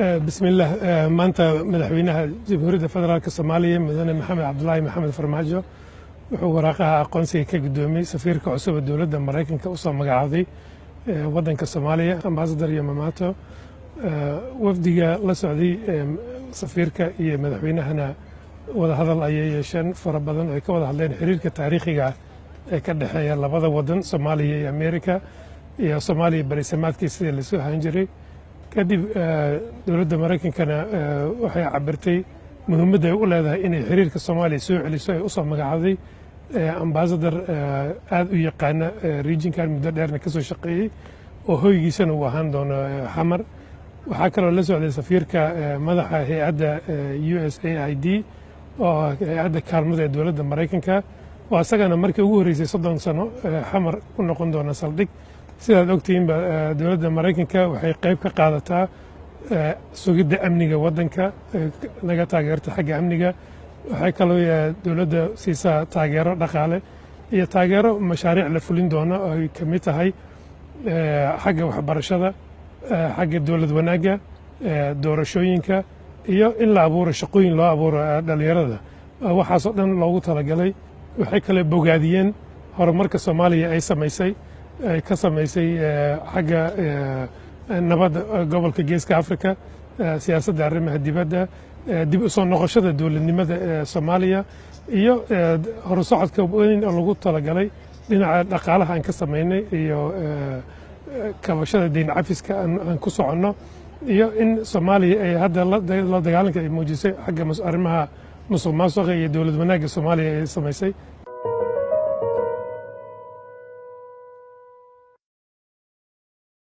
Bismillaah. Maanta madaxweynaha Jamhuuriyadda Federaalka Soomaaliya, Mudane Maxamed Cabdulaahi Maxamed Farmaajo, wuxuu waraaqaha aqoonsiga ka guddoomiyey safiirka cusub ee dowladda Maraykanka usoo magacaabday waddanka Soomaaliya, Ambassador Yamamoto. Wafdiga la socday safiirka iyo madaxweynahana wadahadal ayay yeesheen fara badan oo ay ka wada hadleen xiriirka taariikhiga ah ee ka dhexeeya labada wadan, Soomaaliya iyo Amerika, iyo Soomaaliya berisamaadkii sidii lasoo ahaan jiray. Kadib dowladda Maraykankana waxay cabirtay muhiimadda ay u leedahay inay xiriirka Soomaaliya soo celiso, ay usoo magacaabday ambassador aad u yaqaana regionkan, muddo dheerna ka soo shaqeeyey, oo hoygiisana uu ahaan doono Xamar. Waxaa kaloo la socday safiirka madaxa hay-adda USAID, oo hay-adda kaalmada ee dowladda Maraykanka, oo isagana markii ugu horreysay 30 sano Xamar u noqon doona saldhig. Sidaad ogtihiinba, dowladda Maraykanka waxay qayb ka qaadataa sugidda amniga waddanka, naga taageerta xagga amniga. Waxay kaloo dowladda siisaa taageero dhaqaale iyo taageero mashaariic la fulin doono, oo ay ka mid tahay xagga waxbarashada, xagga dowlad wanaagga, doorashooyinka iyo in la abuuro shaqooyin loo abuuro dhalinyarada. Waxaasoo dhan loogu talagalay. Waxay kale bogaadiyeen horumarka Soomaaliya ay samaysay, ay ka samaysay xagga nabadda gobolka Geeska Africa, siyaasadda arrimaha dibadda, dib u soo noqoshada dowladnimada ee Soomaaliya iyo horusocodka weyn oo lagu talagalay dhinaca dhaqaalaha aan ka samaynay, iyo kabashada deyn cafiska aan ku soconno, iyo in Soomaaliya ay hadda la dagaalanka ay muujisay xagga arrimaha musuq maasuqa iyo dowlad wanaagga Soomaaliya ay samaysay.